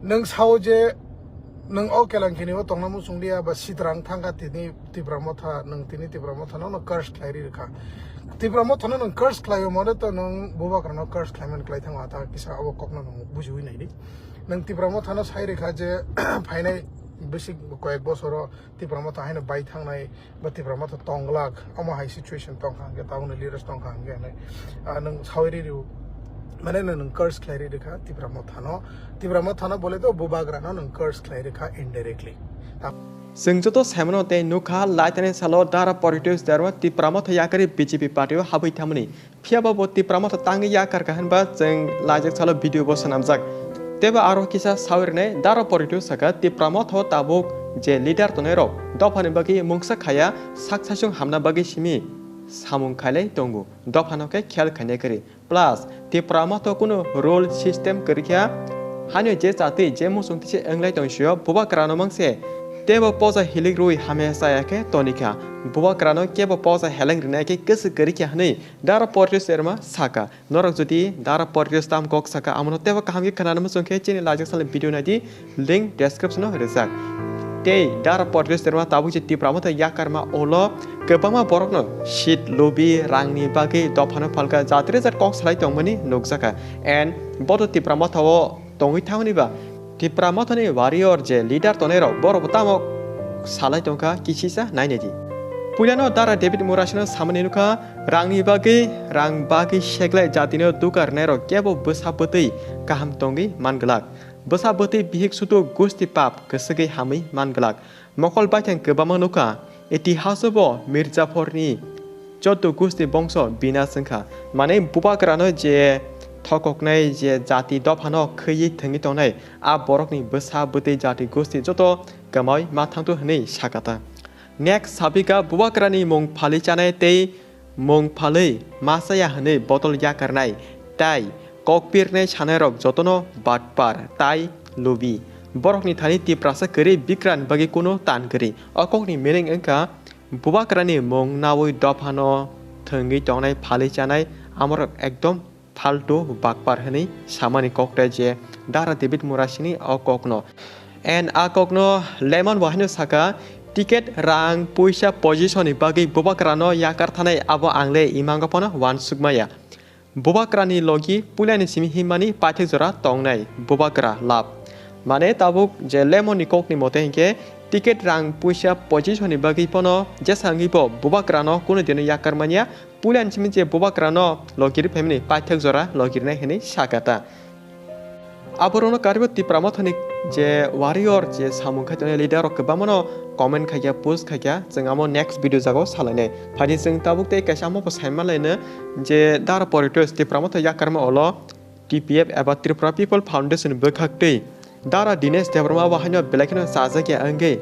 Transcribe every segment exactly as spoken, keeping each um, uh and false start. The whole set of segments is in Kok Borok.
Nwng sao je nwng o Kelangkini o tongna muchung liya ba Sitrang thangkha tini Tipra Motha, nwng tini Tipra Motha no, no curse khlai ri rwkha. Tipra Motha no nwng curse khlai o mane to nwng Bubagra no curse khlai man klai thango, ata kisa abo kok no nwng bujiwi nai di. Nwng Tipra Motha no sai rwkha je phainai bisi koyek bosoro Tipra Motha haino bai thangnai ba Tipra Motha tonglak, omo hai situation tongkha hwnkhe, tabukni leaders tongkha hwnkhe hinwi, ah, nwng sawi riri, mane nwng, nwng curse khlai riri kha Tipra Mothano. Tipra Mothano bole to Bubagrano nwng curse khlai rikha indirectly. Ta- Chwng joto saimano tei nukha, laitani salo Dara Paritosh Debbarma Tipra Motha yakarwi B J P party o habwi thamani. Phiya ba bo Tipra Motha tangwi yakar kha hinba chwng laijak salo video bo swnamjak. Teibo aro kisa sawi rwnai Dara Paritosh saka Tipra Motha o tabuk je leader tongnai rok dophani bagwi mungsa khaya sak saichung hamna bagwi simi samung khailai tongo. Dophano khe khel khainai kwrwi. Plus Tipra Motha o kunu rule system kwrwi kha. Hani je chati je muchung tise wnglai tong sio Bubagrano mangse teibo poja hilik rwi hamya chaya khe tonikha. Bubagrano kebo poja heleng rwnai khe kwswk kwrwi kha hwnwi Dara Paritosh Debbarma saka, norok jodi Dara Paritosh tam kok saka, amono teibo kaham khe khwnana muchung khe chini laijak salni video naidi, link description o rijak. Tei Dara Paritosh Debbarma tabuk je Tipra Motha yakarma ulo kwbangma borokno seat lubi rangni bagwi dophano phalka jat re jat kok salai tongmani nukjakha. And bodo Tipra Motha o tongwi thangni ba Tipra Mothani warrior je leader tongnai rok, borok bo tamo salai tongkha, kisisa nainai di. Puilano Dara David Murasino samani nukha, rangni bagwi, rang bagwi seglai jatino duka rwnai rok kebo bwsa bwtwi kaham tongwi man glak. Bwsa bwtwi bihik sutuk gusti pap kwswgwi hamwi man glak. Mokol baithang kwbangma nukha, itihaso bo Mirzaphorni chotto gusti bongso binas wngkha. Mane Bubagrano je thokoknai je jati dophano khwiwi thwngwi tongnai, a borokni bwsa bwtwi jati gusti joto kwmawi ma thangthu hwnwi sakha ta. Next sabika Bubagrani mung phalwi chanai tei mung phalwi ma chaya hwnwi botol yakarnai tai kok pirnai sanairok jotono batpar tai lubi. Borokni thani Tiprasa kwrwi Bikran bagwi kunu tan kwrwi. O kokni meaning wngkha Bubagrani mung nawi dophano thwngwi tongnai phalwi chanai amorok ekdom phaltu bakpar hwnwi samani koktai je Dara David Murasini o kokno. And a kokno Lemon bo haino saka, ticket rang puisa position ni bagwi Bubagrano yakar thanai abo ang le imango phano uansukmaya. Bubagrani logi puilani simi himmani paithak jora tongnai Bubagra lab. Mane tabuk je Lemon ni kokni mote hinkhe ticket rang puisa position ni bagwi phano jesa wngwi bo Bubagrano kunu dino yakar manya. Puilani simi je Bubagrano logiri phaimani paithak jora logirinai hwnwi sakha ta. Aborokno karibo Tipra Mothani je warrior je samung khai tongnai leader rok kwbangmano comment khaikha, post khaikha, chwng amo next video jagao salainai. Phaidi chwng tabuk tei kaisa amo bo saima laino je Dara Paritosh Tipra Motha yakarma olo T P F eba Tripura People Foundation bwkhaktwi Dara Dinesh Debbarma bo haino belai kheno chajakya wngwi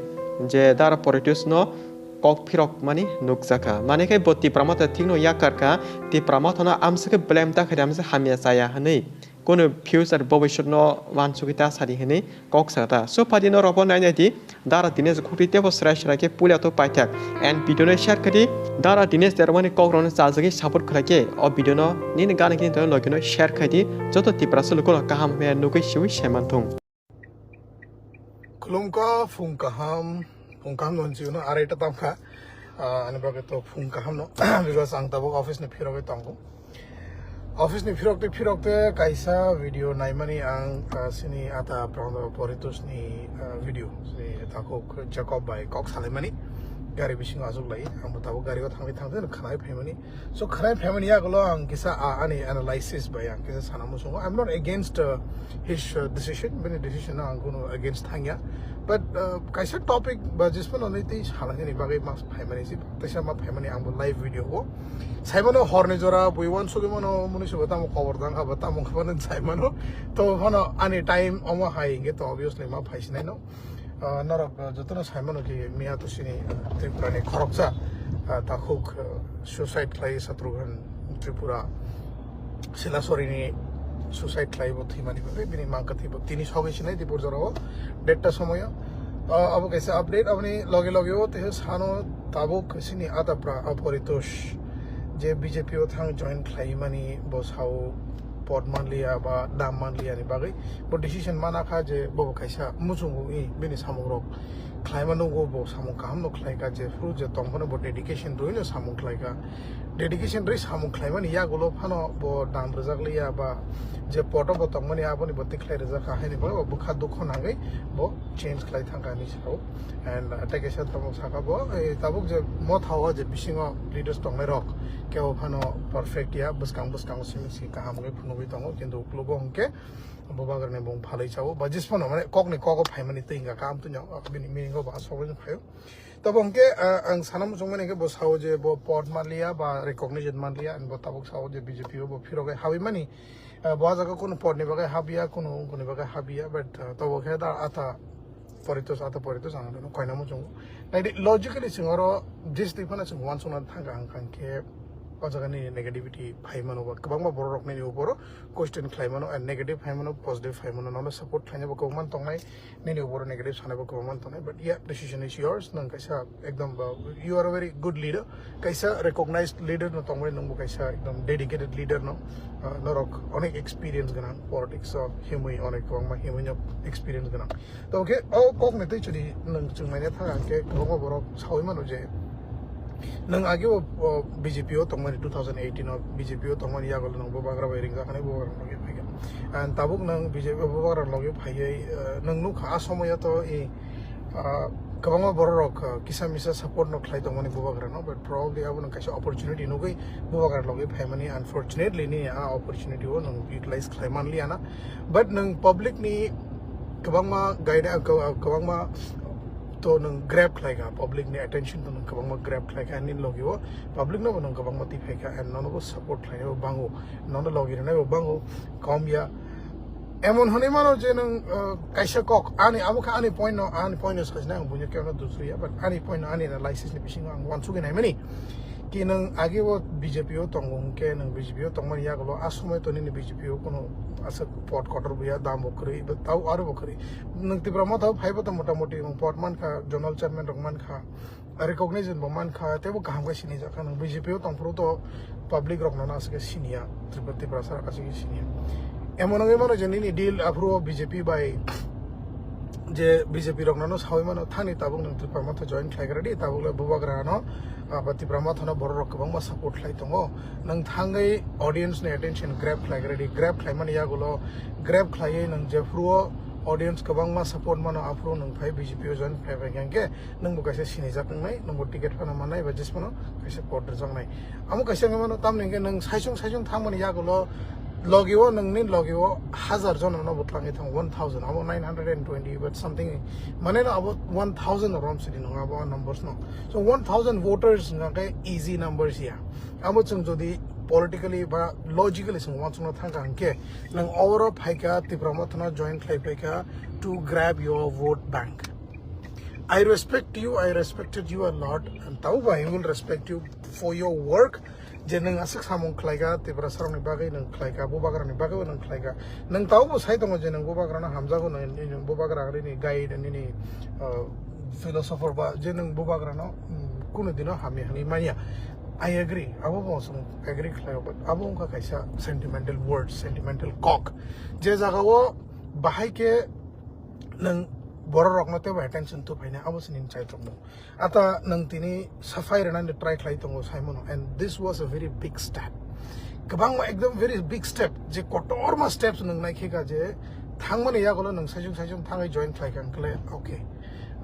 je Dara Paritosh no kok phirok mani nukjakha. Mane khe bo Tipra Motha thikno yakar kha, Tipra Mothano amsa khe blame ta khaidi amsa hamya chaya hwnwi. Kunu future bobiswt no uansugwi ta sadi hwnwi kok sakha ta. So phaidi norok bo nainai di. Dara Dinesh khukti tebo srai srai khe puila to paithak. And video no share khaidi, Dara Dinesh Debbarmani kok rokno chajagwi support khlai khe o video no nini gana kini to logino share khaidi, joto Tiprasa lukuno kaham hamya nugwi siwi saimanthung. Khulumkha, phung kaham, phung kaham no hinwi no arai ta tamkha. Ah, ani bagwi to phung kaham no, because ang tabuk office ni phirogwi tongo. Office ni phirokte phirokte kaisa video naimani ang, ah, sini ata Prando Paritosh ni, ah, video, sini takhuk Jacob bai kok salaimani gari bisingo achuklai, ang bo tabuk gari o thangwi thangwi khwnai phaimani. So khwnai phaimani yagulo ang kisa, ah, ani analysis bai ang kisa sana muchungo. I'm not against, ah, his, ah, decision, bini decision no ang kunu against thangya. But, ah, kaisa topic ba jismano nai tei salainani bagwi mas phaimani si, teisa ma phaimani ang bo live video o. Saimano horni jora bui uansugwi mano, muni subo tamo khobor tang kha ba tamo kha mano saimano. To phano ani time omo hai hingke to obviously ma phaisinai no. Ah, norok, ah, jotono saimano ki miya to sini, ah, Tripura ni khoroksa, ah, takhuk, ah, suicide khlai Shatrughan Tripura Silasori ni suicide khlai bo thwimani bagwi bini mangka thwi bo tini sogwi sinai Dipur jorao date ta somoyo. Ah, abo kaisa update, aboni loge loge o tei sano tabuk sini Adapra Aporitos je B J P o thang join khlaimani bo sao pot manliya ba dam manliya ni bagwi bo decision mana kha je bo kaisa muchungo i bini samung rok khlaima nungo, bo samung kaham no khlai kha, je phuru je tong phano bo dedication rwi no samung khlai kha. Dedication rwi samung khlaimani yagulo phano bo dam rwjak liya ba je poto bo tongmani aboni bo tikhlai rwjak kha, haini bagwi bo bwkha dukho nangwi bo change khlai thang kha hinwi sao. And, uh, tei kaisa tamo saka bo, eh, tabuk je motha o je bisingo leaders tongnai rok kebo phano perfect ya, bwskang bwskango simi si kaham wngwi phunugwi tongo, kintu uklogo hwnkhe bubagrani bung phalwi chao ba jisphano mane kokni kogo phaimani twi hwnkha kaham twi no bini meaning o ba asogwi phaio. Tabo hwnkhe, ah, ang sana muchungmani hwnkhe bo sao je bo pod manliya ba recognition manliya, and bo tabuk sao je B J P o bo phirogwi habwi mani. Ah, bo jaga kunu pod ni bagwi habya, kunu wngkuni bagwi habya, but, ah, tabo khe da ata poritos, ata poritos ang no koina muchungo. Naidi logically chwng oro jistwi phano chwng uansukna thangkha ang khe o jaga ni negativity phai mano ba kwbangma borok rok nini uporo question khlai mano, and negative phai mano, positive phai mano, nono support khlaina bo kwbangma tongnai. Nini uporo negative sanai bo kwbangma tongnai, but yeah, decision is yours. Nwng kaisa ekdom, uh, you are a very good leader, kaisa recognized leader no tongmani, nwng bo kaisa ekdom dedicated leader no, uh, norok onek experience gwnang politics o himwi, onek kwbangma himwi no experience gwnang. To khe o kok ni twi chwri nwng chwng naina thang khe kwbangma borok sawi mano je nwng age o, o, B J P o tongmani, two thousand eighteen o B J P o tongmani yago nwng bubagra bai ringjak hinwi bubagra logi phaikha. And tabuk nwng B J P bubagra logi phaiwi, uh, nwng nukha a somoyo to i, uh, kwbangma borok rok, uh, kisa misa support no khlai tongmani bubagra no, but probably abo nwng kaisa opportunity nugwi bubagra logi phaimani, unfortunately ni a opportunity o nwng utilize khlai manliya na. But nwng public ni kwbangma guide, uh, kwbangma to nwng grab khlai kha, public ni attention to nwng kwbangma grab khlai kha, nini logi o public no bo nwng kwbangma twi phai kha, and nono bo support khlai kha bango. Nono logi rwnai bo bango, kom ya. Emon hwnwi mano je nwng, uh, kaisa kok, ani, abo khe ani point no, ani point no sajna ang buino kebo no dusriya, but ani point no, ani analysis ni bisingo ang uansugwi naimani. Ki nwng age bo B J P o tongo hwnkhe, nwng B J P o tongmani yagulo a somoi to nini B J P o kuno aswk pot kotor buya, dam bo kwrwi, tau aro bo kwrwi. Nwng Tipra Motha o phaibo to motamoti nwng pot mankha, zonal chairman rok mankha, recognition bo mankha, teibo kaham khe sinijak kha. Nwng B J P o tongphuru to public rok nono aswk khe siniya, Tripura, Tiprasa rok aswk khe siniya. Emon wngwi mano je nini deal aphuru o B J P bai je B J P rok nono sawi mano, thani tabuk nwng Tipra Motha join khlai gra di, tabuk le bubagra no, ah, ba Tipra Motha no borok rok kwbangma support khlai tongo. Nwng thangwi audience ni attention grab khlai gra di, grab khlai mani yagulo grab khlaiwi nwng jephuru o audience kwbangma support mano, aphuru nwng phai B J P o join khlai bai khe nwng bo kaisa sinijak wngnai, nwng bo ticket phano mannai ba jis phano kaisa pot rwjaknai. Amo kaisa wngwi mano, tamni hwnkhe nwng saichung saichung thangmani yagulo logi o, nwngni logi o hazar jona no bo twlangwi thango, one thousand, abo nine hundred and twenty but something, mane no abo one thousand rom sidi nang abo numbers no. So one thousand voters hwnkhe easy numbers ya. Abo chwng jodi politically ba logically chwng uansukna thangkha hwnkhe, nwng oro phaikha, Tipra Motha no join khlai phaikha to grab your vote bank. I respect you, I respected you a lot, and tau I will respect you for your work. Je nwng aswk samung khlaikha, Tiprasa rokni bagwi nwng khlaikha, bubagrani bagwi nwng khlaikha. Nwng tau bo sai tongo je nwng bubagrano hamjago, nwng, nwng bubagra rini guide, nini, uh, philosopher ba, je nwng bubagrano, mm, kunu dino hamya hwnwi manya. I agree, abo bo chwng agree khlaio, but abo wngkha kaisa sentimental words, sentimental kok. Je jagao bahai khe nwng borok rokno teibo attention tubui phaina, abo se nini chaitrokmung. Ata nwng tini saphai rwnani try khlai tongo saimano, and this was a very big step. Kwbangma ekdom very big step, je kotorma steps nwng nai khe kha je thangmani yagulo nwng saichung saichung thangwi join khlai kha hwnkhe le, okay.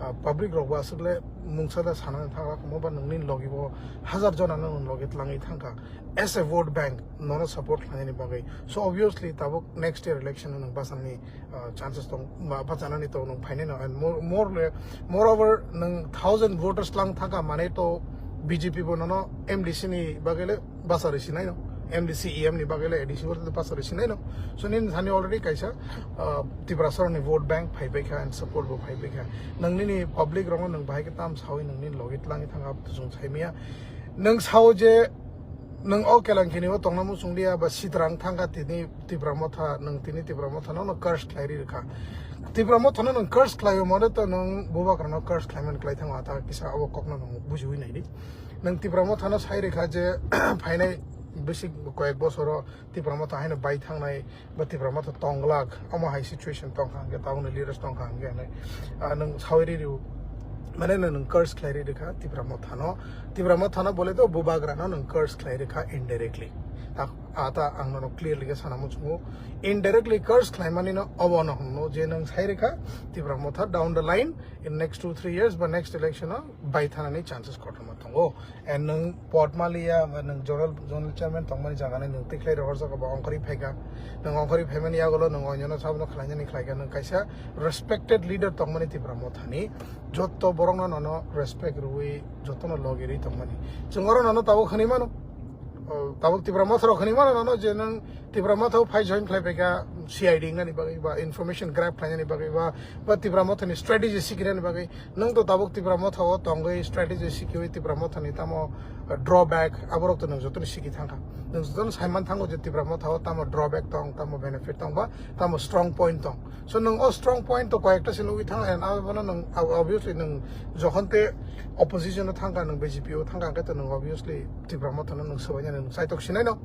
Ah, public rok bo aswk le mungsa da sanani thang kha, omo ba nwngni logi bo hazar jona nwng logi twlangwi thang kha as a vote bank nono support khlainani bagwi. So obviously tabuk next year election o nwng bachani, uh, chances tong, ba, bachanani tong nwng phainai no, and more, more le, moreover nwng thousand voters lang thangkha mane to B J P bo nono M D C ni bagwi le basa rwi sinai no, M D C E M ni bagwi le A D C bo basa rwi sinai no. So nini thani already kaisa, uh, Tiprasa rokni vote bank phai pai kha and support bo phai pai kha. Nwng nini public rokno nwng bahai khe tam sawi nwng nini logi twlangwi thangkha, abo to chwng sai manya. Nwng sao je nwng o Kelangkhini o tongna muchung liya ba sitrang thangkha tini Tipra Motha, nwng tini Tipra Motha no, no curse khlai ri rwkha. Tipra Motha no nwng curse khlai o mane to nwng bubagra no curse khlai man khlai thango, ata kisa abo kok no nwng bujiwi nai di. Nwng Tipra Motha no sai rwkha je phainai bisi koyek bosoro Tipra Motha haino bai thangnai ba Tipra Motha tonglak, omo hai situation tongkha hwnkhe, tabukni leaders tongkha hwnkhe hinwi, ah, nwng sawi rw, mane nwng curse khlai rw kha Tipra Mothano. Tipra Mothano bole to bubagrano nwng curse khlai rw kha indirectly. Ta, ata ang nono clearly khe sana muchungo. Indirectly curse khlaimani no obo no hwnno je nwng sai rw kha Tipra Motha down the line in next two three years ba next election o bai thanani chances kotorma tongo. And nwng pod maliya, nwng zonal, zonal chairman tongmani jagani nwng tikhlai rohorjak ba ongkhorwi phaikha. Nwng ongkhorwi phaimani yagulo nwng onyono sabno khlainani khlaikha. Nwng kaisa respected leader tongmani Tipra Mothani, jotto borokno nono respect rwui, jottono logi rwi tongmani. Chwng oro nono tabuk hwnwi mano, o, tabuk Tipra Motharok hwnwi mano nono je nwng Tipra Motha phai join khlai phaikha C I D wngnani bagwi ba information grab khlainani bagwi ba, ba Tipra Mothani strategy sikirani bagwi. Nwng to tabuk Tipra Motha o tongwi strategy sikiwi Tipra Mothani tamo, eh, drawback aborok to nwng jotoni siki thangkha. Nwng jotoni saiman thango je Tipra Motha o tamo drawback tong, tamo benefit tong ba tamo strong point tong. So nwng o strong point to koyekta se nugwi thang, and abono nwng ob-, obviously nwng jokhon te opposition o thangkha, nwng B J P o thangkha, hwnkhe to nwng obviously Tipra Motha no nwng swbainani nwng saitok sinai no.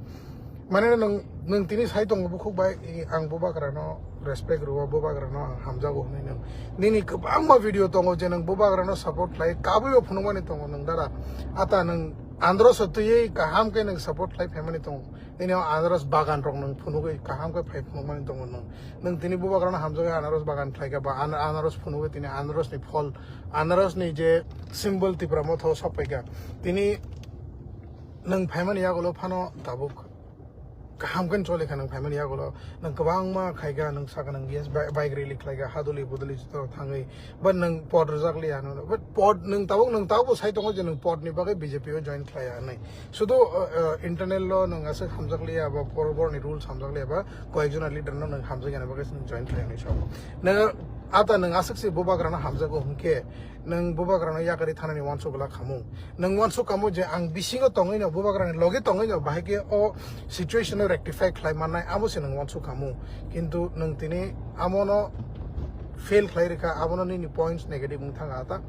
Mane nwng, nwng tini sai tongo bukhuk bai, i, ang bubagrano respect rwo, bubagrano ang hamjago hwnwi nwng. Nini kwbangma video tongo je nwng bubagrano support khlai, kabui bo phunukmani tongo nwng dara. Ata nwng andro so twiwi kaham khe nwng support khlai phaimani tongo. Nini o anaros bagan rok nwng phunugwi kaham khe phai phunukmani tongo nwng. Nwng tini bubagrano hamjagwi anaros bagan khlaikha ba an-, anaros phunugwi tini anaros ni phol, anaros ni je symbol Tipra Motha o sokpaikha. Tini nwng phaimani yagulo phano tabuk kaham khe choli kha nwng phaimani yagulo, nwng kwbangma khai kha, nwng saka nwng yes, bai-, bike rally khlai kha, haduli buduli joto thangwi, but nwng pod rwjak liya, nwng, but pod nwng tabuk, nwng tabuk bo sai tongo je nwng pod ni bagwi B J P o join khlai ya hinwi. Sudu, uh, uh, internal lo nwng aswk hamjak liya ba, bor-, borni rules hamjak liya ba, koyek jona leader no nwng hamjak yani bagwi nwng join khlai ya hinwi sao. Nwng ata nwng aswk se bubagrano hamjago hwnkhe, nwng bubagrano yakarwi thanani uansuk glak khamung. Nwng uansuk kamo je ang bisingo tongwi no, bubagrani logi tongwi no, bahai khe o situation no rectify khlai mannai, abo se nwng uansuk kamo. Kintu nwng tini amono fail khlai rikha, abono nini points negative wng thang kha ta.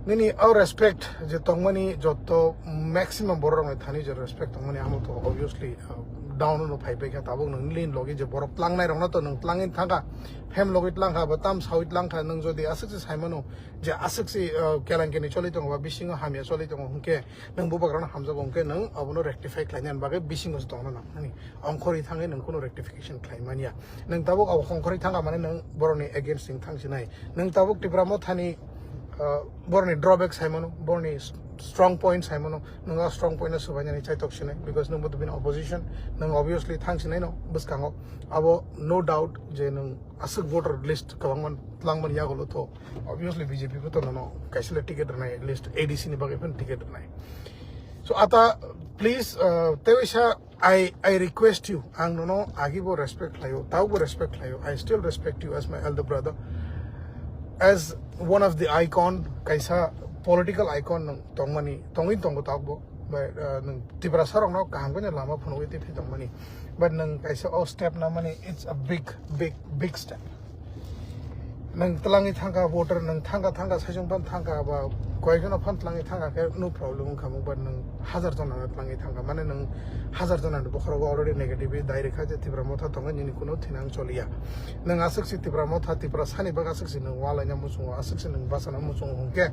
Nini o respect je tongmani jotto maximum borok rokni thani je respect tongmani amo to obviously, uh, down no phai pai kha, tabuk nwng nini logi je borok tlangnai rokno to nwng tlangwi thang kha, phem logwi tlang kha, ba tam sawi tlang kha, nwng jodi aswk se sai mano, je aswk se, uh, kelankeni choli tongo ba bisingo hamya choli tongo hwnkhe nwng bubagrano hamjago hwnkhe nwng abono rectify khlainani bagwi bisingo se tongna nang nani. Ongkhorwi thangwi nwng kheno rectification khlai manya. Nwng tabuk abo ongkhorwi thangkha mane nwng borokni against nwng thangsinai. Nwng tabuk Tipra Mothani, uh, borokni drawback sai mano, borokni s-, strong point sai mano, nwng a strong point no swbainani chaitok sinai, because nwng bo to bini opposition, nwng obviously thangsinai no bwskango. Abo no doubt je nwng aswk voter list kwbangma tlangmani yagulo to obviously B J P bo to nono kaisa le ticket rwnai, at least A D C ni bagwi phano ticket rwnai. So ata please, uh, tewaisa I, I request you, ang nono agi bo respect khlaio, tau bo respect khlaio, I still respect you as my elder brother, as one of the icon, kaisa political icon nwng tongmani, tongwi tongo tau bo. But, uh, nwng Tiprasa rokno kaham khe lama phunugwi twi thai tongmani. But nwng kaisa o step namani, it's a big, big, big step. Nwng tlangwi thangkha voter, nwng thangkha, thangkha, saichung phan thangkha, ba koyekjono phan tlangwi thangkha khe no problem wngkha mo, but nwng hajar jonano tlangwi thangkha. Mane nwng hajar jonani bokhorogo already negative dai rikha je Tipra Motha tongo, nini kuno thinang choliya. Nwng aswk si Tipra Motha, Tiprasani bagwi aswk si nwng walaina muchungo, aswk si nwng bachana muchungo hwnkhe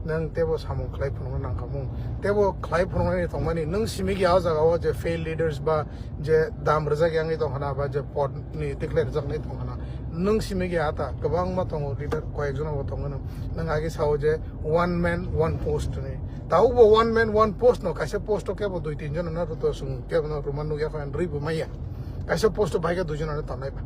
nwng tebo samung khlai phunukna nangkha mung. Tebo khlai phunuknani tongmani nwng simi gya o jaga o je failed leaders ba je dam rwjak yangwi tongkhana ba je pod ni tikhlai rwjaknai tongkhana. Nwng simi gya ata kwbangma tongo leader, koyek jona bo tongo nwng. Nwng agi sao je one man, one post ni. Taubo one man, one post no, kaisa post o kebo dui tin jona no rwto swng, kebo no rwma nukya kho, and rwi bo maya. Kaisa post o bai khe dui jona no tongnai ba.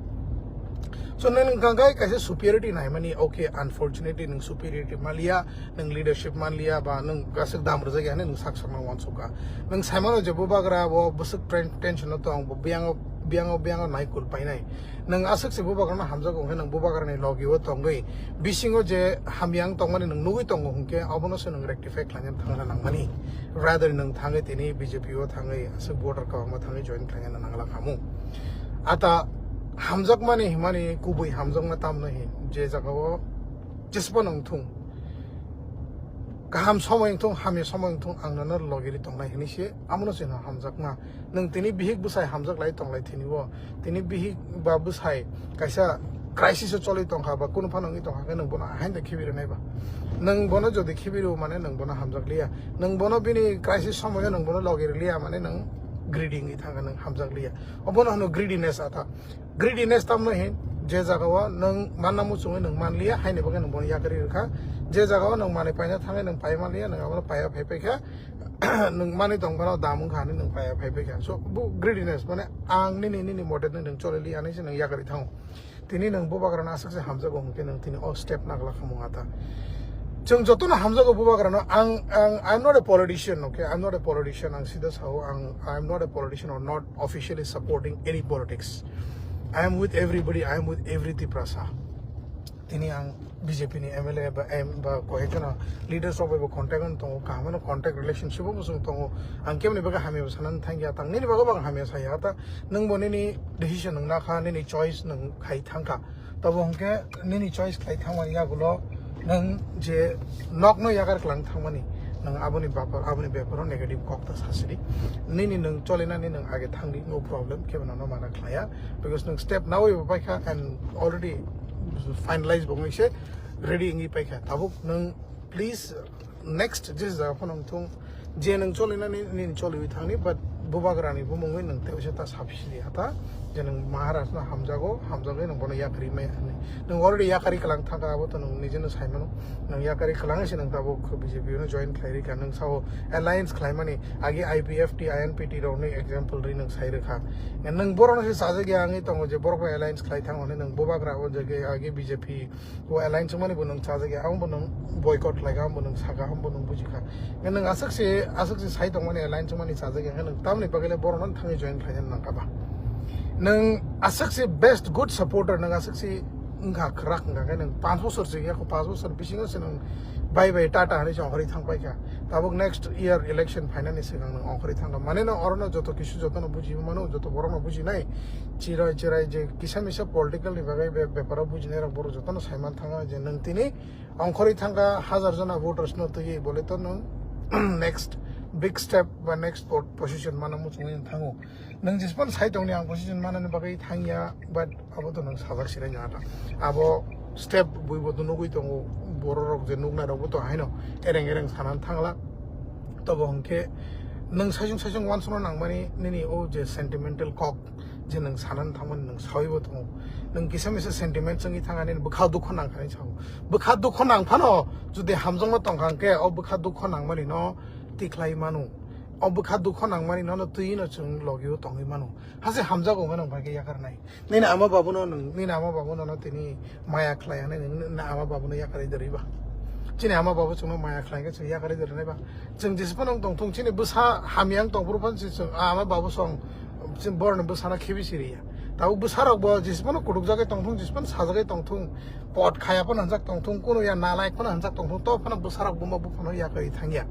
So, nwng wngkha khe kaisa superiority naimani, okay, unfortunately, nwng superiority maliya, nwng leadership manliya, ba nwng aswk dam rwjak ya hinwi nwng sak sakno uansukha. Nwng saimano je bubagra bo bwswk ten-, tension o tong, bo biyango, biyango, biyango nai kul painai. Nwng aswk se bubagrano hamjago hwnkhe nwng bubagrani logi o tongwi, bisingo je hamya wng tongmani nwng nugwi tongo hwnkhe, abono se nwng rectify khlainani thangna nangmani. Rather nwng thangwi tini B J P o thangwi aswk voter kwbangma thangwi join khlainani nangla khamu. Ata hamjakmani himani kubui hamjakma tamno hin je jagao jesbo nwng thung. Kaham somoi wngthung, hamya somoi wngthung, ang nono logiri tongnai hinwi se, amono chwngno hamjakma. Nwng tini bihik bwsai hamjak lai tonglai thini o. Tini bihik ba bwsai kaisa crisis o choli tongkha ba kunu phano wngwi tongkha khe nwng bono haino khibi rwnai ba. Nwng bono jodi khibi rw mane nwng bono hamjak liya. Nwng bono bini crisis somoyo nwng bono logiri liya mane nwng greedy wngwi thangkha, nwng hamjak liya. Obono hwno greediness ata. Greediness tamno hin, je jagao nwng manna muchungwi nwng manliya, haini bagwi nwng bono yakarwi rwkha. Je jagao nwng manwi paina thangwi nwng pai manliya, nwng abono paiya phai paikha. Nwng manwi tong phano dam wngkha hinwi nwng paiya phai paikha. So, bo greediness, mane ang nini, nini modet nwng choli liya hinwi se nwng yakarwi thango. Tini nwng bubagrano aswk se hamjago hwnkhe nwng tini o step naglak khamung ata. Chwng jotono hamjago bubagrano, ang, ang, I'm not a politician, okay? I'm not a politician, ang sida sao, ang, I'm not a politician or not officially supporting any politics. I am with everybody, I am with every Tiprasa. Tini ang B J P ni M L A ba, em, ba koyekjona leaders rok bai bo contact on tongo, kaham no contact relationship o bo chwng tongo. Ang keboni bagwi hamya bo sanani thangya, tang nini bagwi bo ang hamya saya, ta nwng bo nini decision nwng nakha, nini choice nwng khai thangkha. Tabo hwnkhe nini choice khlai thangmani yagulo nwng je nokno yakar kwlang thangmani, nwng aboni bapar, aboni beparo negative kok ta sasidi. Nini nwng cholinani nwng age thangdi, no problem, kebo nono mana khlaiya. Because nwng step nawi bo paikha and already finalize bo wngwi se ready wngwi paikha. Tabuk nwng please next je jaga phano wngthung, je nwng cholinani nini choliwi thangni, but bubagrani bumungwi nwng tei uaisa ta saphisidi ata je nwng Maharaj no hamjago, hamjagwi nwng bono yakarwi maya hinwi. Nwng already yakarwi kwlang thangkha, abo to nwng nijeno saimano. Nwng yakarwi kwlangwi se nwng tabuk B J P no join khlai rikha. Nwng sao alliance khlaimani agi I P F T, I N P T rokni example ri nwng sai rwkha. Nwng borokno se chajak ya wngwi tongo je borok bai alliance khlai thang hwnwi nwng bubagra o je agi B J P o alliance wngmani bo nwng chajak ya, abo bo nwng boycott khlaikha, abo bo nwng sakha, abo bo nwng bujikha. Nwng aswk se, aswk se sai tongmani alliance wngmani chajak ya, nwng tamni bagwi le borokno thangwi join khlaina nangkha ba? Nwng aswk se best good supporter, nwng aswk se wngkha kwrak wngkha khe nwng panch bosor se ya, panch bosor bisingo se nwng bye bye tata hinwi se ongkhorwi thang paikha. Tabuk next year election phainani swkang nwng ongkhorwi thangkha. Mane no orono joto kisu jotono buji mano, joto borokno bujinai. Chirai chirai je kisa misa political ni bagwi be-, beparo bujinai rok borok jotono saiman thangkha je nwng tini ongkhorwi thangkha hajar jona voters no twiwi bole to nwng next big step ba next po-, position mana muchungwi nwng thango. Nwng jespan sai tongni ang position manani bagwi thangya, but abo to nwng sajak sinai nang ata. Abo step buibo to nugwi tongo, bororok je nuknairokbo to haino ereng ereng sanan thangla. Tobo hwnkhe nwng saichung saichung uansukna nangmani nini o je sentimental kok je nwng sanani thangmani nwng sawibo tongo. Nwng kisa misa sentiment chwngwi thangani bwkha dukho nangkhani sao. Bwkha dukho nangphano jodi hamjakma tongkha hwnkhe o bwkha dukho nangmani no tikhlai mano. O bwkha dukho nangmani nono twiwi no chwng logio tongwi mano. Hase hamjago hwnwi nwng bai khe yakarnai. Nini ama babuno nwng, nini ama babuno no tini maya khlai hwnwi nwng nini ama babuno yakarwi doriba. Chini ama babu chwngno maya khlai khe chwng yakarwi dorinai ba. Chwng jesi phano wng tongthung, chini bwsa hamya wng tongphuru phano se chwng ama babu song chini boroni bwsano khibi siriya. Tabuk bwsarokbo jesi phano kutukjagwi tongthung, jesi phano sajagwi tongthung, pot khaya phano hwnjak tongthung, kunu ya nalayak phano hwnjak tongthung, to phano bwsarok buma buphano yakarwi thangya.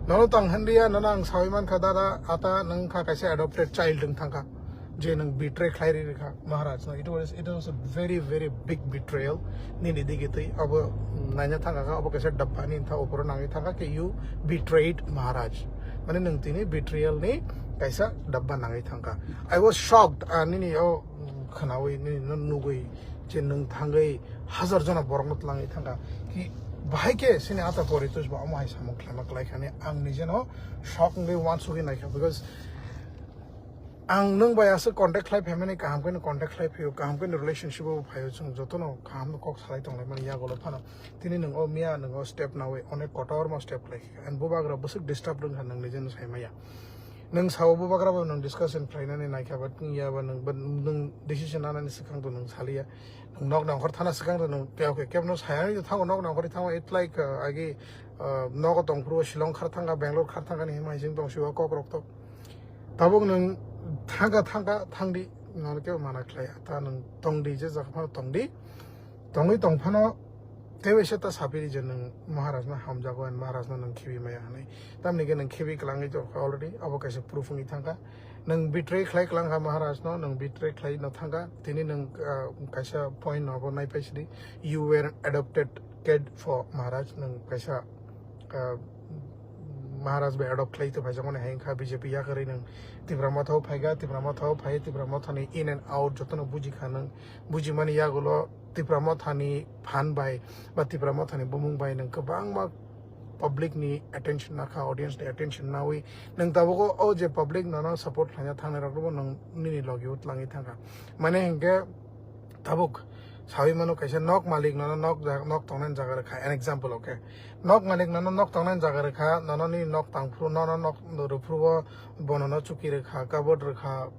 Nono tong hwnliya, nono ang sawi mankha, dada, ata, nwng kha kaisa adopted child wng thangkha. Je nwng betray khlai ri rikha Maharaj no. It was, it was a very, very big betrayal. Nini digi twi abo naina thangkha, abo kaisa dabba ni tha opor nangwi thangkha ke you betrayed Maharaj. Mane nwng tini betrayal ni kaisa dabba nangwi thangkha. I was shocked, ah, nini o khwnawi, nini no nugwi je nwng thangwi hajar jona borok no twlangwi thangkha. Ki bahai ke sini ata pori tus ba omo hai samung khlaima klai khani ang nije no shock wngwi uansugwi naikha, because ang nwng bai aswk contact khlai phaimani, kaham khe no contact khlai phaio, kaham khe no relationship o phaio, chwng jotono kaham no kok salai tonglaimani yagulo phano. Tini nwng o miya nwng o step nawi onek kotorma step khlai kha, and bubagra bwswk disturb wngkha nwng nije no sai maya. Nwng sao bubagra bai nwng discussion khlainani naikha, but nwng ya ba nwng, but nwng decision nanani swkang to nwng saliya. Nwng nok nongkhor thana swkang to nwng kebo khe kebo no sayani to thango, nok nongkhor thango, it like, uh, agi, uh, nogo tongphuru Shillong khar thangkha, Bangalore khar thangkha ni himai jing tong siwa kok rok to. Tabuk nwng thangkha, thangkha, thangdi, nono kebo mana khlai, ta nwng tongdi, je jaga phano tongdi, tongwi tong phano teibo se ta sapiri je nwng Maharaj no hamjago and Maharaj no nwng khibi maya hwnwi. Tamni khe nwng khibi kwlangwi tongkha already, abo kaisa proof wngwi thangkha. Nwng betray khlai kwlangkha Maharaj no, nwng betray khlai no thangkha, tini nwng, ah, kaisa point no abo naipai sidi, you were adopted kid for Maharaj, nwng kaisa ah, Maharaj bai adopt khlai to phaijak mani hai wngkha B J P yakarwi nwng Tipra Motha o phaikha, Tipra Motha o phai, Tipra Motha ni in and out jotono bujikha nwng, bujimani yagulo Tipra Motha ni phan bai ba Tipra Motha ni bumung bai nwng kwbangma public ni attention nakha, audience ni attention nawi nwng tabuk o je public nono support khlaina thangnai rok bo nwng nini logi o tlangwi thangkha. Mane hinkhe tabuk sawi mano kaisa nok malik nono nok ja-, nok tongnani jaga rwkha, an example, okay? Nok malik nono nok tongnani jaga rwkha, nono nini nok tangphuru, nono nok rwphuru o bonono chuki rwkha, cupboard rwkha,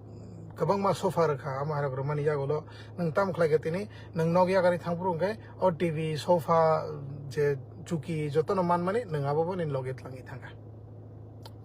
kwbangma sofa rwkha, amo hai rok rwmani yagulo nwng tamo khlai kha tini, nwng nok yakarwi thangphuru hwnkhe o T V, sofa, je chuki jotono manmani nwng abo bo nini logi tlangwi thangkha.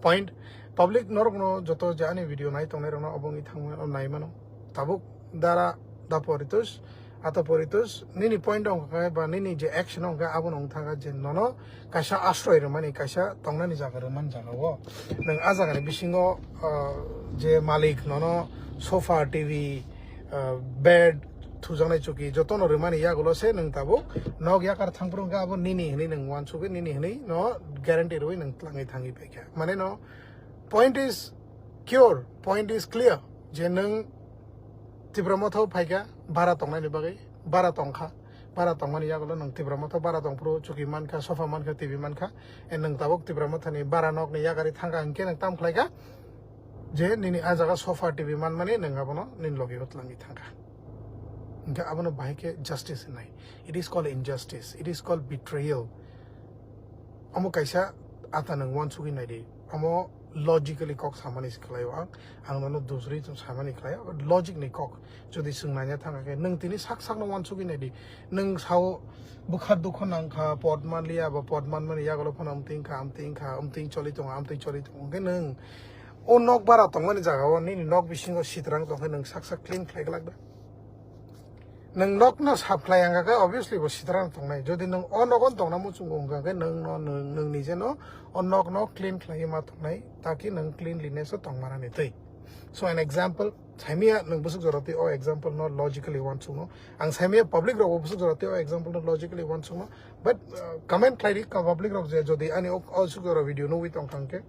Point, public norokno joto je ani video nai tongnai rokno obo wngwi thangmano, naimano. Tabuk dara da poritus, ata poritus, nini point wngkha khe ba nini je action wngkha abono wngthangkha je nono kaisa asroi rwmani, kaisa tongnani jaga rwmani jaga o. Nwng a jagani bisingo, ah, je malik nono sofa, T V, ah, bed, thujaknai chuki jotono rwmani yagulo se nwng tabuk nok yakar thangphuru hwnkhe abo nini hwnwi nwng uansukwi nini hwnwi no guarantee rwui nwng tlangwi thangwi paikha. Mane no point is cure, point is clear je nwng Tipra Motha o phaikha bara tongnaini bagwi, bara tongkha, bara tongmani yagulo nwng Tipra Motha o bara tongphuru chuki mankha, sofa mankha, T V mankha, e nwng tabuk Tipra Motha ni bara nokni yakarwi thangkha hinkhe nwng tamo khlaikha je nini a jaga sofa T V manmani nwng abono nini logi o tlangwi thangkha. Hinkhe abono bahai khe justice hinai. It is called injustice. It is called betrayal. Omo kaisa ata nwng uansugwi naidi. Omo logically kok samani se khlaio ang. Ang nono dusri samani khlaio. But logic ni kok. Jodi swng naina thangkha khe nwng tini sak sakno uansugwi naidi. Nwng sao bwkha dukho nangkha, pot manliya ba pot manmani yagulo phano amtwi wngkha, amtwi wngkha, amtwi choli tongo, amtwi choli tongo. Hwnkhe nwng o nok bara tongmani jagao nini nok bisingo sitrang tongkhe nwng sak sak clean khlai glak da? Nwng nokno sap khlai wngkha khe obviously bo sitrang tongnai. Jodi nwng o nogo tongna muchungo wngkha khe nwng no, nwng, nwng nije no o nokno clean khlaiwi ma tongnai, taki nwng cleanliness o tongmanani twi. So an example, saimia nwng bwswk jora twi o example no logically uansukno. Ang saimia public rok bo bwswk jora twi o example no logically uansukno. But, uh, comment khlai di ka public rok je jodi ani o, o swk jora video nugwi tongkha hwnkhe.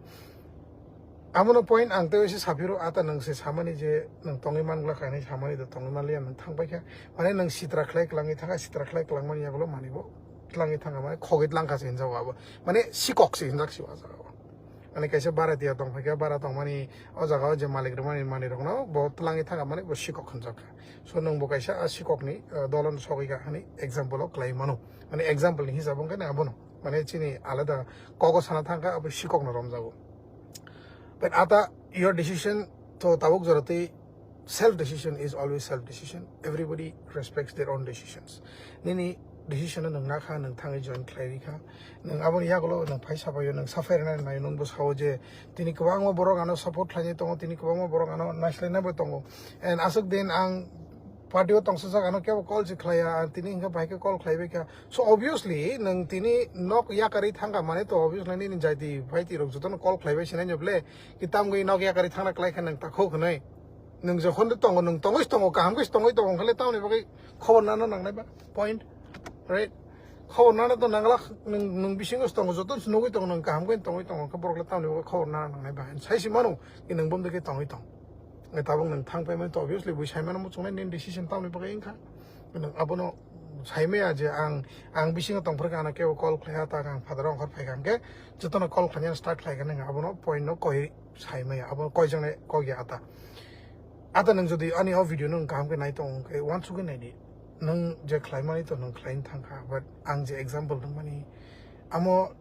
Amono point ang tei se saphiro ata nwng se samani je nwng tongwi mangla kha hinwi samani do tongwi manliya nwng thang paikha. Mane nwng sitra khlai kwlangwi thangkha, sitra khlai kwlangmani yagulo manwi bo kwlangwi thangkha, mane khogwi tlangkha se hinjago abo. Mane sikok se hinjak se o jaga o. Mane kaisa bara tiya tong phaikha, bara tongmani o jaga o je malik rwmani manwi rokno bo twlangwi thangkha, mane bo sikok hinjak kha. So nwng bo kaisa a sikokni, uh, dolono sogwi kha hinwi example o kwlai mano. Mane example ni hisab wngkha na abono. Mane chini alada kogo sana thangkha abo sikokno romjago. But ata your decision to tabuk jora twi self decision is always self decision. Everybody respects their own decisions. Nini decision no nwng nakha, nwng thangwi join khlai rikha. Nwng aboni yagulo nwng phai sabaio, nwng saphai rwna nai, nwng bo sao je tini kwbangma borok ano support khlainai tongo, tini kwbangma borok ano naislainai bo tongo. And aswk din ang party o tongsajak ano kebo call se khlaiya, ang tini hwnkhe bahai khe call khlaibai kha. So obviously nwng tini nok yakarwi thangkha mane to obviously nini jaiti phaiti rok jotono call khlaibai sinai no ble, ki tamgwi nok yakarwi thangna klai kha nwng takhuk hwnwi. Nwng jokhon de tongo, nwng tongwi tongo, kaham khe tongwi tongo, hwnkhale tamoni bagwi khobor nana nangnai ba? Point, right? Khobor nana to nangla, nwng, nwng bisingo tongo, joto nugwi tongo, nwng kaham khe tongwi tongo, hwnkhe borok le tamoni bagwi khobor nana nangnai ba? Sai se mano, ki nwng bomde khe tongwi tong. Nge tabuk nwng thang paimani to obviously bui saimano muchungnai nini decision tamoni bagwi wngkha. Nwng abono saimaya je ang, ang bisingo tongphuru khe ano kebo call khlaiya, ta ang father ongkhor phaikha hwnkhe jotono call khlainani start khlaikha, nwng abono point no koi saimaya, abo koijaknai kok ya ata. Ata nwng jodi ani o video no kaham khe nai tongo hwnkhe uansugwi naidi. Nwng je khlaimani to nwng khlaina thangkha, but ang je example rwmani amo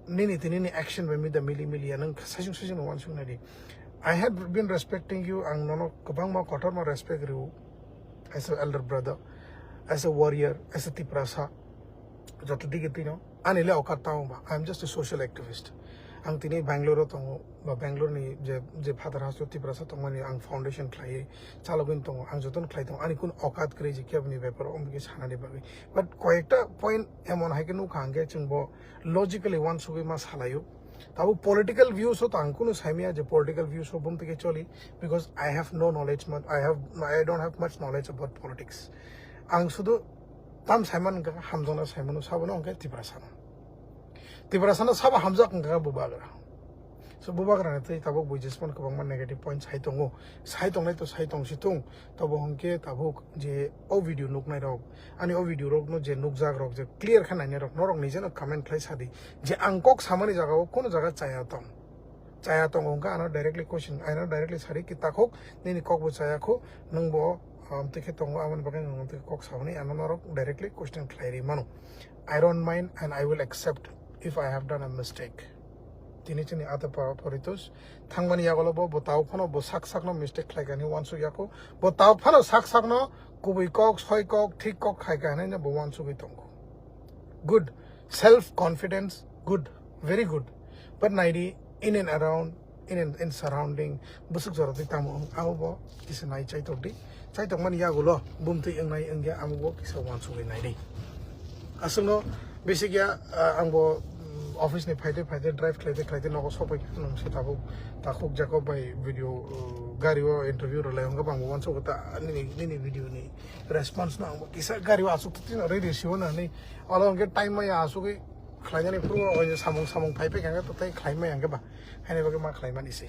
nini tini ni action bai mida mili mili ya nwng saisung saisung no uansugwi naidi. I have been respecting you, ang nono kwbangma kotorma respect rw as a elder brother, as a warrior, as a Tiprasa. Joto digi tino ani le okat tamo ba, I am just a social activist. Ang tini Bangalore o tongo, ba Bangalore ni je, je father house o Tiprasa tongmani ang foundation khlaiwi chalogwi tongo, ang jotono khlai tongo, ani kun okat kwrwi je keboni bepar o omki sanani bagwi. But koyekta point emon hai khe nukha ang khe chwng bo logically uansugwi ma salaio. Tabo political views o to ang kunu saimaya je political views o bumtwi khe choli, because I have no knowledge much, I have, I don't have much knowledge about politics. Ang sudu tam saiman wngkha, hamjakna saimano sabono hwnkhe Tiprasa no. Tiprasano sabo hamjak wngkha bubagra. So bubagrani twi tabuk buijesmano kwbangma negative point sai tongo. Sai tongnai to sai tong si thung. Tobo hwnkhe tabuk je o video nuknai rok, ani o video rok no je nukjak rok, je clear khe nainai rok, norok nijeno comment khlai sadi je ang kok samani jaga o kono jaga chaya tong. Chaya tongo hwnkhe ano directly question, ano directly sadi ki takhuk, nini kok bo chaya khu, nwng bo, um, twi khe tongo, aboni bagwi nwng twi kok samani, ano norok directly question khlai ri mano. I don't mind and I will accept if I have done a mistake. Tini chini ate pa-, poritus thangmani yagulo bo, bo tau phano bo sak sakno mistake khlai kani wansuk yaku. Bo tau phano sak sakno kubui kok, soi kok, thik kok khai kani bo wansugwi tongo. Good. Self confidence, good. Very good. But naidi, in and around, in and, in surrounding, bwswk jora twi tamo wng, abo bo kisa nai chaitok di. Chaitok mani yagulo, bumtwi wngnai wngya, amo bo kisa wansugwi nai di. Aswkno basic ya, ah, ang bo, mm, office ni phaide phaide drive khlaide khlaide nogo sopoi kha nung se tabuk takhuk Jacob bai video, uh, gari o interview rwlai hwnkhe bang bo wansukgo ta nini, nini video ni response no ang bo kisa gari o aswk twi no ready sibo na ni olo hwnkhe time maya aswkwi khlainani phuru o samung samung phai phai kha hwnkhe to tei khlai maya hwnkhe ba haini bagwi ma khlai mani se.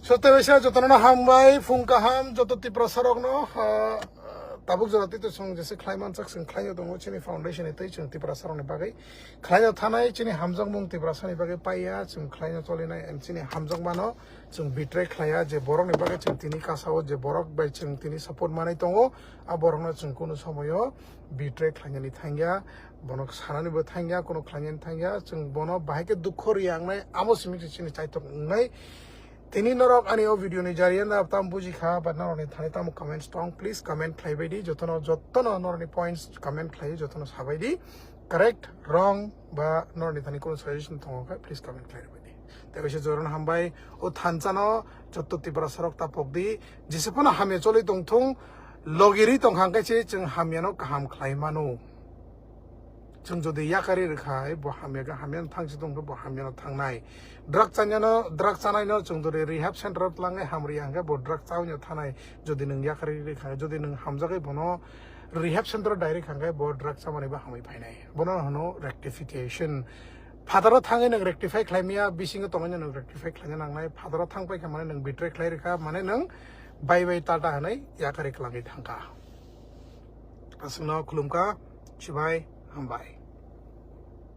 So tei waisa jotono no hambai phung kaham joto Tiprasa rok no, ah, tabuk jora tei to chwng jese khlai mansak chwng khlai tongo chini foundation ni tei chwng Tiprasa rok ni bagwi khlai thanai chini hamjakmung Tiprasa ni bagwi paiya chwng khlai cholinai and chini hamjakmano chwng betray khlaiya je borok ni bagwi chwng tini kasa o je borok bai chwng tini support manai tongo a borok no chwng kunu somoyo betray khlainani thangya bono sanani bo thangya kunu khlainani thangya chwng bono bahai khe dukho riya wngnai amo simi chini chaitok wngnai. Tini norok ani o video ni jariya na tam buji kha, but norok ni thani tamo comments tong, please comment khlai bai di, jotono, jotono norok ni points comment khlai, jotono sabai di, correct, wrong, ba norok ni thani kono suggestion tongo khe, please comment khlai bai di. Tei kaisa jotono hambai, o thansa no joto Tiprasa rok tapok di, jese phano hamya choli tong thung, logi ri tong kha hwnkhe se chwng hamya no kaham khlai mano. Chwng jodi yakari rwkha, bo hamya khe hamya no thangsi tongkhe bo hamya no thangnai. Drug chanano, drug chanaino chwng jodi rehab center o twlangnai hamri hwnkhe bo drug chawi no thanai. Jodi nwng yakari rwkha, jodi nwng hamjagwi bono rehab center o direct hwnkhe bo drug chamani bo hamwi phainai. Bono hwno rectification. Phataro thangwi nwng rectify khlai maya, bisingo tongwi nwng rectify khlaina nangnai. Phataro thang paikha mane nwng betray khlai rwkha, mane nwng bye bye tata hwnwi yakari kwlangwi thangkha. Aswkno khulumkha, chibai, hambai.